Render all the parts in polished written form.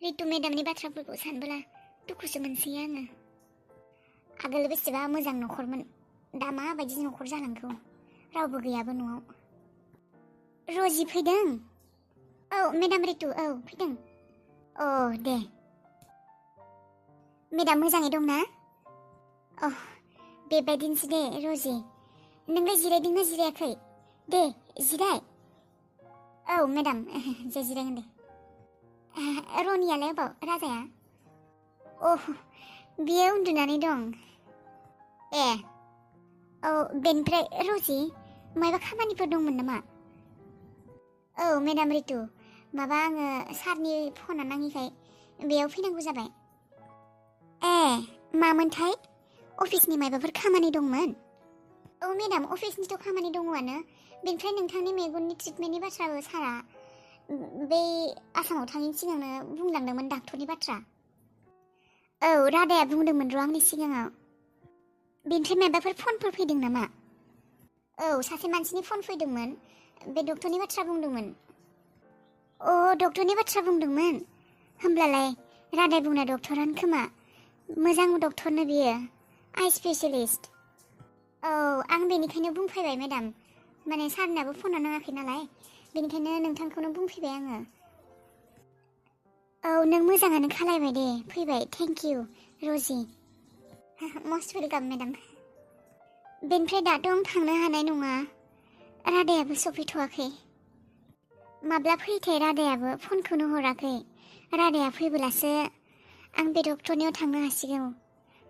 रितु मेडामनि बाथ्राफोरखौ सानबोला दुखुसो मोनसैयो आङो। आगोल बेसेबा मोजां न'खरमोन, दा माबायदि न'खर जालांखो, रावबो गैयाबो न'आव। र'जि फैदों? औ मेडाम रितु, औ फैदों। अ दे। मेडाम मोजाङै दंना? अ बेबायदिनोसै दे र'जि। नोंलाय जिरायदोंना जिरायाखै? दे जिराय। औ मेडाम जे जिरायगोन दे। रनियालाय अबाव, राजाया? अह बियो उन्दुनानै दं। ए औ बेनिफ्राय र'जि मायबा खामानिफोर दंमोन नामा? औ मेडाम रितु, माबा आङो सारनि फना नाङिखाय बेयाव फैनांगौ जाबाय। ए मामोनथाय? अफिसनि मायबाफोर खामानि दंमोन? औ मेडाम अफिसनिथ' खामानि दङआनो। बेनिफ्राय नोंथांनि मेगननि ट्रिटमेन्टनि बाथ्राबो सारा बै आसामाव थाङैनि सिगांनो बुंलांदोंमोन डाक्टरनि बाथ्रा। औ रादाया बुंदोंमोन र' आंनि सिगाङाव। बेनिफ्राय माबाफोर फनफोर फैदों नामा? औ सासे मानसिनि फन फैदोंमोन, बे डक्टरनि बाथ्रा बुंदोंमोन। अ डक्टरनि बाथ्रा बुंदोंमोन? होमब्लालाय रादाय बुंनाय डक्टरानो खोमा। मोजां डक्टरनो बियो, आइ स्पेसियलिस्ट। औ आं बेनिखायनो बुंफैबाय मेडाम, माने सारनाबो फना नाङाखै नालाय, बेनिखायनो नोंथांखौनो बुंफैबाय आङो। औ नों मोजाङानो खालायबाय दे फैबाय, thank you Roji. Most welcome madam. बेनिफ्राय दाथ' आं थांनो हानाय नङा, रादायाबो सफैथ'वाखै। माब्ला फैयोथाय रादायाबो फनखौनो हराखै। रादाया फैबोलासो आं बे डक्टरनियाव थांनो हासिगौ,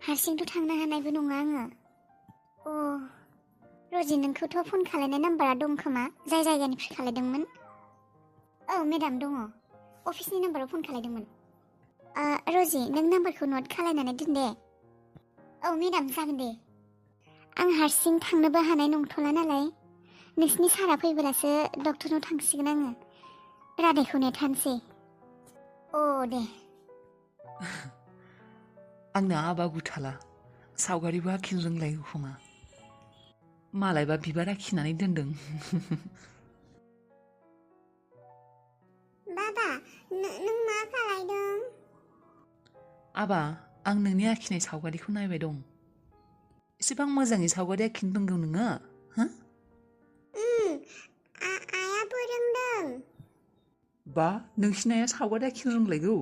हारसिंथ' थांनो हानायबो नङा आङो। अ र'जि नोंखौथ' फन खालायनाय नाम्बारा दं खोमा, जाय जायगानिफ्राय खालायदोंमोन? औ मेडाम दङ, अफिसनि नाम्बाराव फन खालायदोंमोन। र'जि नों नाम्बारखौ नट खालायनानै दोन दे। औ मेडाम जागोन दे। आं हारसिं थांनोबो हानाय नंथ'ला नालाय, नोंसिनि सारा फैबोलासो डक्टरनाव थांसिगोन आङो। रादायखौ नेथानसै। अ दे। आंना आबा गुथाला सावगारिबो आखिनो रोंलायो खोमा, मालायबा बिबार आखिनानै दोनदों। बाबा नों मा खालायदों? आबा आं नोंनि आखिनाय सावगारिखौ नायबाय दं। एसेबां मोजाङै सावगारि आखिनो रोंगौ नोङो, हो? आइया फोरोंदों। बा नोंसिनि आइया सावगारि आखिनो रोंलायगौ,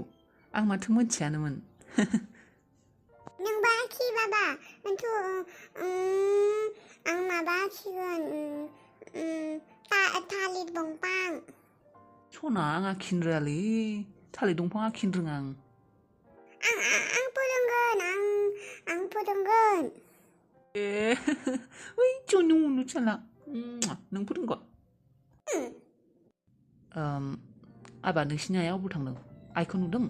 आं माथो मोनथियानोमोन। नोंबो आखि बाबा, आं माबा आखिगोन, थालिर दंफां। सना आं आखिनो रोङालै, थालिर दंफां आखिनो रोङा आं। आं फोरोंगोन, आं फोरोंगोन। ए ओइ जनु नुचाला नों फोरोंगौ? आबा नोंसिनि आइया अबाव थांदों, आइखौ नुदों?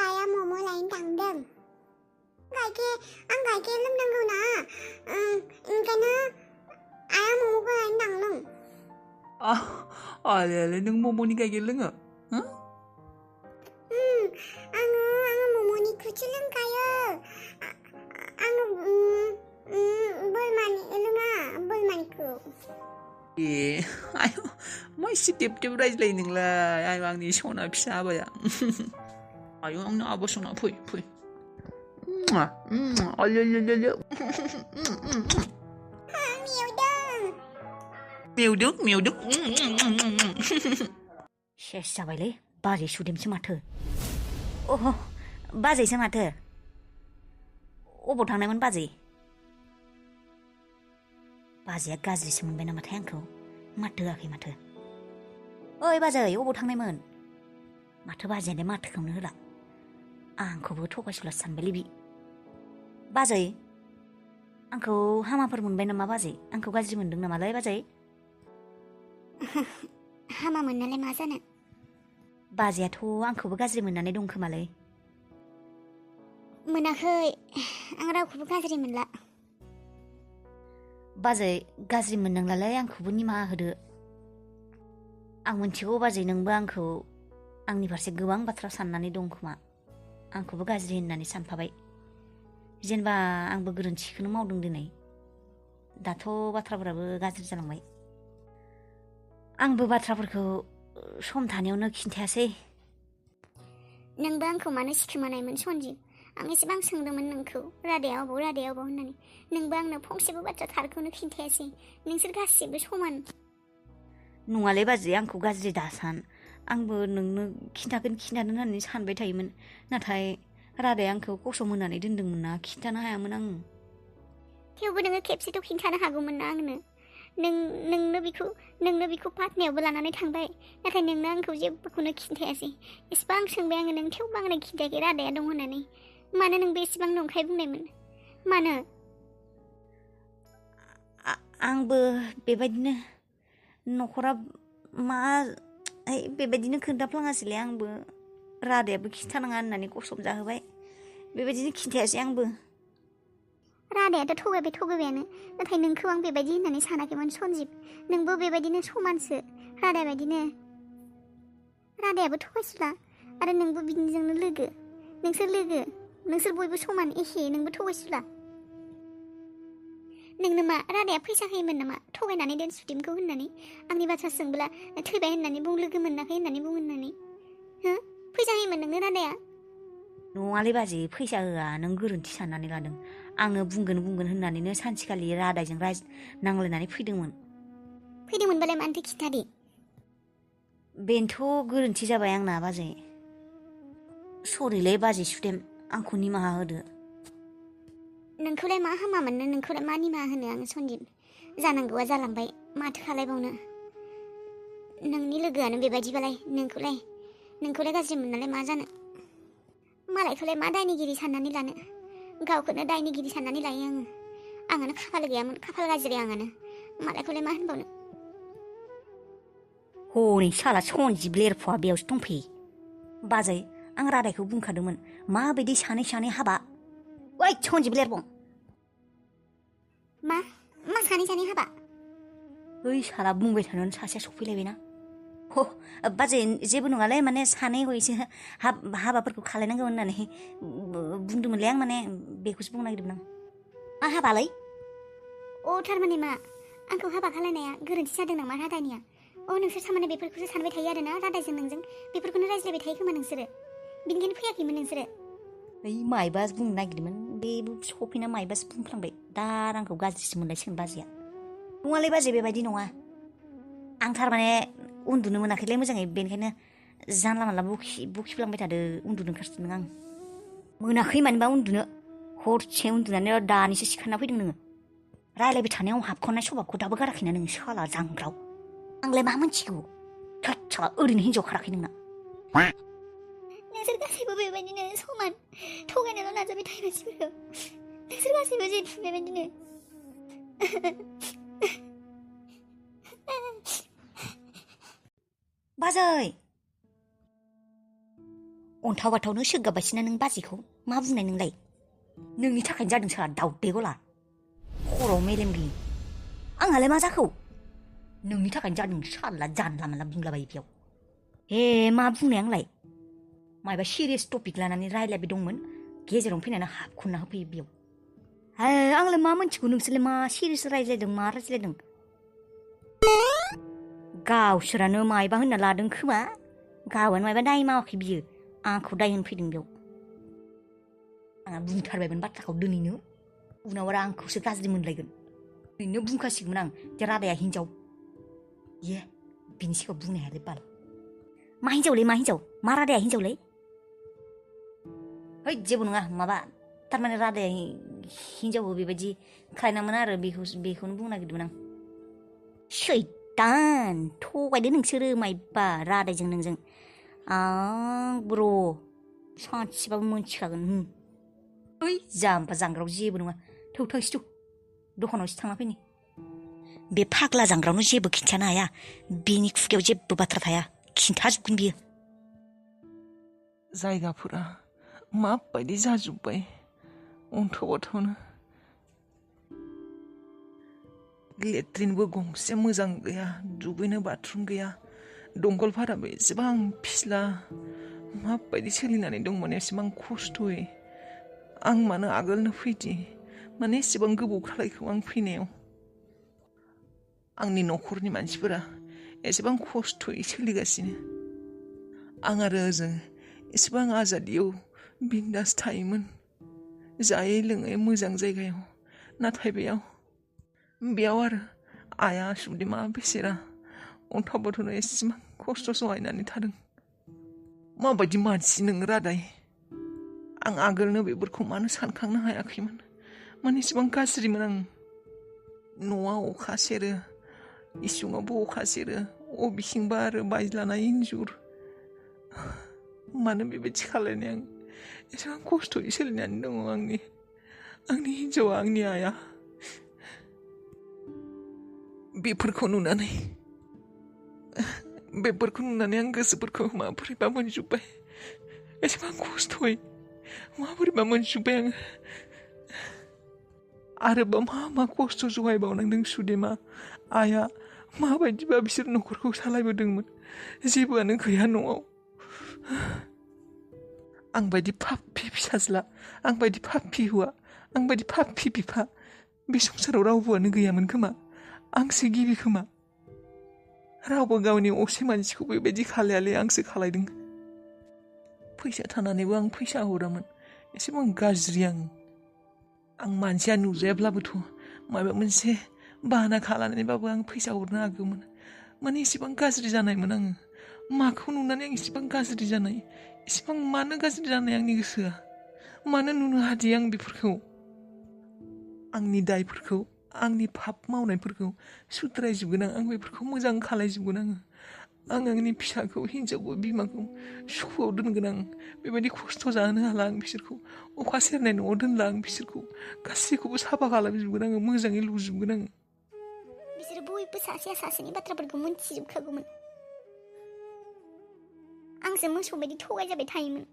आइया मम' लायनो थांदों। आं गाइखेर लोंनांगौ ना, ओंखायनो आइया मम'खौ लायनो थांदों। आले नों मम'नि गाइखेर लोङो? आङो मम'निखौसो लोंखायो। आङो बोरमानि लोङा, बोरमानिखौ। ए आयौ मा एसे टेब रायज्लायो नोंलाय, आयौ आंनि सना फिसा आबाया। आयौ आंनि आबा सना फै। मेवदों। सेस जाबायलै, बाजै सुदेमसो माथो। अह बाजैसो माथो। अबाव थांनायमोन बाजै? बाजैया गाज्रिसो मोनबाय नामाथाय आंखौ, माथो होआखै माथो। ओइ बाजै अबाव थांनायमोन? माथो बाजैयानो माथोखौनो होला, आंखौबो थगायसुला सानबायलै बि। बाजै आंखौ हामाफोर मोनबाय नामा बाजै? आंखौ गाज्रि मोनदों नामालै बाजै? हामा मोननालाय मा जानो? बाजैयाथ' आंखौबो गाज्रि मोननानै दं खोमालै। मोनाखै, आं रावखौबो गाज्रि मोनला। बाजै गाज्रि मोननांलालै, आंखौबो निमाहा होदो। आं मिथिगौ बाजै नोंबो आंखौ आंनि फारसे गोबां बाथ्रा साननानै दं खोमा, आंखौबो गाज्रि होननानै सानफाबाय। जेनेबा आंबो गोरोन्थिखौनो मावदों दिनै, दाथ' बाथ्राफोराबो गाज्रि जालांबाय। आंबो बाथ्राफोरखौ सम थानायावनो खिन्थायासै नोंबो आंखौ मानो सिखोमानायमोन सन्जिब आं एसेबां सोंदोंमोन नोंखौ रादाया अबाव होननानै नोंबो आंनो फंसेबो बाथ्रा थारखौनो खिन्थायासै नोंसोर गासिबो समान नङालै बाजै आंखौ गाज्रि दासान आंबो नोंनो खिन्थागोन होननानै सानबाय थायोमोन नाथाय रादाया आंखौ कसम होनानै दोनदोंमोन ना खिन्थानो हायामोन आं थेवबो नोङो खेबसेथ' खिन्थानो हागौमोन ना आंनो नोंनो बिखौ पाटनायावबो लानानै थांबाय नाथाय नोंनो आंखौ जेबोखौनो खिन्थायासै एसेबां सोंबाय आङो नों थेवबो आंनो खिन्थायाखै रादाया दं होननानै मानो नोंबो एसेबां नंखाय बुंनायमोन मानो आंबो बेबायदिनो न'खरा बेबायदिनो खोन्थाफ्लाङासैलै आंबो रादायाबो खिन्थानाङा होननानै कसम जाहोबाय बेबायदिनो खिन्थायासै आंबो रादायाथ' थगायबायानो नाथाय नोंखौ आं बेबायदि होननानै सानाखैमोन सन्जिब नोंबो बेबायदिनो समानसो रादाया बायदिनो रादायाबो थगायसुला आरो नोंबो बिनिजोंनो लोगो नोंसोर बयबो समान एखे नोंबो थगायसुला नोंनो मा रादाया फैसा होयोमोन नामा थगायनानै दोन सुदिमखौ होननानै आंनि बाथ्रा सोंब्ला थैबाय होननानै बुं लोगो मोनाखै होननानै बुं होननानै हो फैसा होयोमोन नोंनो रादाया नङालै बाजै फैसा होआ नों गोरोन्थि साननानै लादों आङो बुंगोन होननानैनो सानसेखालि रादायजों नांलायनानै फैदोंमोनबालाय मानोथो खिन्थादे बेनोथ' गोरोन्थि जाबाय आंना बाजै सरिलै बाजै सुदेम आंखौ निमाहा होदो नोंखौलाय मा हामा मोननो नोंखौलाय मा निमाहा होनो आङो सन्जिब जानांगौआ जालांबाय माथो खालायबावनो नोंनि लोगोआनो बेबायदिबालाय नोंखौलाय गाज्रि मोननालाय मा जानो मालायखौलाय मा दायनिगिरि साननानै लानो गावखौनो दायनिगिरि साननानै लायो आङानो खाफाल गैयामोन खाफाल गाज्रि आङानो मालायखौलाय मा होनबावनो हनै साला सनजिब लेरफ'आ बेयावसो दंफैयो बाजै आं रादायखौ बुंखादोंमोन माबायदि सानै हाबा ओइ सनजिब लेरफं मा सानै हाबा ओइ साला बुंबाय थानायावनो सासेया सफैलायबायना बाजै जेबो नङालै माने सानै हयसो हाबाफोरखौ खालायनांगौ होननानै बुंदोंमोनलै आं माने बेखौसो बुंनो नागिरदोंमोन आं मा हाबालै थारमाने मा आंखौ हाबा खालायनाया गोरोन्थि जादों नामा रादायनिया नोंसोर थारमाने बेफोरखौसो सानबाय थायो आरोना रादायजों नोंजों बेफोरखौनो रायज्लायबाय थायो खोमा नोंसोरो बिनिखायनो फैयाखैमोन नोंसोरो ओइ मायबा बुंनो नागिरदोंमोन बे सफैना मायबासो बुंफ्लांबाय दा आंखौ गाज्रिसो मोनलायसिगोन बाजैया नङालै बाजै बेबायदि नङा आं थारमाने उन्दुनो मोनाखैलै मोजाङै बेनिखायनो जानला मानला बखिफ्लांबाय थादो उन्दुनो ओंखारदों आं मोनाखै मानोबा उन्दुनो हरसे उन्दुनानै दानिसो सिखारना फैदों नोङो रायलायबाय थानायाव हाबख'नाय सभाबखौ दाबो गाराखैना नोङो साला जांग्राव आंलाय मा मोनथिगौ थोद साला ओरैनो हिनजाव खाराखै नोंना नोंसोर गासैबो बेबायदिनो समान थगायनायल' नाजाबाय थायो मानसिफोरखौ नोंसोर गासैबो जेन बेबायदिनो बाजै अन्थाव बाथावनो सोगाबायसिना नों बाजैखौ मा बुंनाय नोंलाय नोंनि थाखायनो जादों साला दाउदै गला खर'आव मेलेम गैयि आंहालाय मा जाखौ नोंनि थाखायनो जादों साला जानला मानला बुंलाबायो बेयाव मा बुंनाय आंलाय मायबा सिरियास टपिक लानानै रायलायबाय दंमोन गेजेरावनो फैनानै हाबख'ना होफैयो बेयाव आंलाय मा मोनथिगौ नोंसोरलाय मा सिरियास रायज्लायदों मा रायज्लायदों गावसोरानो मायबा होनना लादों खोमा गावानो मायबा दाय मावाखै बियो आंखौ दाय होनफैदों बेयाव आंहा बुंथारबायमोन बाथ्राखौ दिनैनो उनाव आरो आंखौसो गाज्रि मोनलायगोन ओरैनो बुंखासिगौमोन आं जे रादाया हिनजाव बिनि सिगाङाव बुंनो हायालै बाल मा हिनजावलै मा हिनजाव मा रादाया हिनजावलै जेबो नङा माबा थारमाने रादाया हिनजावबो बेबायदि खालायनामोन आरो बेखौनो बुंनो नागिरदोंमोन आं सैतान थगायदो नोंसोरो मायबा रादायजों नोंजों ब्र सानसेबाबो मोनथिखागोन जाम्बा जांग्राव जेबो नङा थौ थांसै थौ दखानावसो थांना फैनि बे फाग्ला जांग्रावनो जेबो खिन्थानो हाया बेनि खुगायाव जेबो बाथ्रा थाया खिन्थाजोबगोन बियो जायगाफोरा माबायदि जाजोब्बाय अन्थाव बाथावनो लेट्रिनबो गंसे मोजां गैया दुगैनो बाथरुम गैया दंखलफोराबो एसेबां फिस्ला माबायदि सोलिनानै दंमोन एसेबां खस्थ'यै आं मानो आगोलनो फैदि माने एसेबां गोबाव खालायखौ आं फैनायाव आंनि न'खरनि मानसिफोरा एसेबां खस्थ'यै सोलिगासिनो आं आरो ओजों एसेबां आजादियाव बिन्दास थायोमोन जायै लोङै मोजां जायगायाव नाथाय बेयाव आरो आइया सुदेमा बेसेरा अन्थाव बाथावनो एसेबां खस्थ' सहायनानै थादों माबायदि मानसि नों रादाय आं आगोलनो बेफोरखौ मानो सानखांनो हायाखैमोन माने एसेबां गाज्रिमोन आं न'आव अखा सेरो इसुङावबो अखा सेरो अबेथिंबा आरो बायज्लानाय इन्जुर मानो बेबायदि खालायनाय आं एसेबां खस्थ'यै सोलिनानै दङ आंनि हिन्जावा आंनि आइया बेफोरखौ नुनानै आं गोसोफोरखौ माबोरैबा मोनजोब्बाय एसेबां खस्थ'यै माबोरैबा मोनजोब्बाय आङो आरोबाव मा खस्थ' सहायबावनांदों सुदेमा आइया माबायदिबा बिसोर न'खरखौ सालायबोदोंमोन जेबोआनो गैया न'आव आंबायदि फाफ्फि फिसाज्ला आंबायदि फाफ्फि हौवा आंबायदि फाफ्फि बिफा बे संसाराव रावबोआनो गैयामोन खोमा आंसो गिबि खोमा रावबो गावनि असे मानसिखौ बेबायदि खालायालै आंसो खालायदों फैसा थानानैबो आं फैसा हरामोन एसेबां गाज्रि आं मानसिया नुजायाब्लाबोथ' माबा मोनसे बाहाना खालामनानैबाबो आं फैसा हरनो हागौमोन माने एसेबां गाज्रि जानायमोन आङो माखौ नुनानै आं एसेबां गाज्रि जानाय एसेबां मानो गाज्रि जानाय आंनि गोसोआ मानो नुनो हादिया आं बेफोरखौ आंनि दायफोरखौ आंनि पाप मावनायफोरखौ सुद्रायजोबगोन आं बेफोरखौ मोजां खालायजोबगोन आं आंनि फिसाखौ हिन्जावखौ बिमाखौ सुखुआव दोनगोन आं बेबायदि खस्थ' जाहोनो हाला आं बिसोरखौ अखा सेरनाय न'आव दोनला आं बिसोरखौ गासैखौबो साफा खालामजोबगोन आङो मोजाङै लुजोबगोन आङो बिसोरो बयबो सासेया सासेनि बाथ्राफोरखौ मोनथिजोबखागौमोन आंसो मोसौ बायदि थगायजाबाय थायोमोन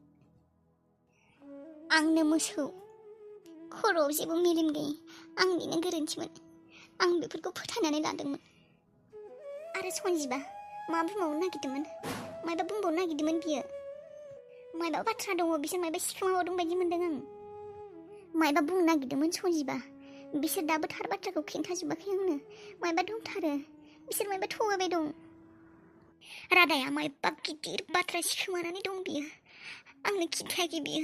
आंनो मोसौ खर'आव जेबो मेलेम गैयै आंनिनो गोरोन्थिमोन आं बेफोरखौ फोथायनानै लादोंमोन आरो सनजिबा मा बुंबावनो नागिरदोंमोन मायबा बुंबावनो नागिरदोंमोन बियो मायबा बाथ्रा दङ बिसोर मायबा सिखोमाबावदों बायदि मोनदों आं मायबा बुंनो नागिरदोंमोन सनजिबा बिसोर दाबो थार बाथ्राखौ खिन्थाजोबाखै आंनो मायबा दंथारो बिसोर मायबा थगायबाय दं रादाया मायबा गिदिर बाथ्रा सिखोमानानै दं बियो आंनो खिन्थायाखै बियो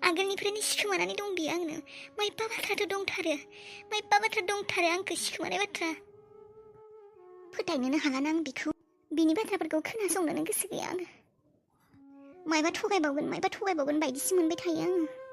आगोलनिफ्रायनो सिखोमानानै दं बियो आंनो मायबा बाथ्राथ' दंथारो आंखौ सिखोमानाय बाथ्रा फोथायनोनो हालाना आं बिखौ बिनि बाथ्राफोरखौ खोनासंनोनो गोसो गैया आङो मायबा थगायबावगोन बायदिसो मोनबाय थायो आङो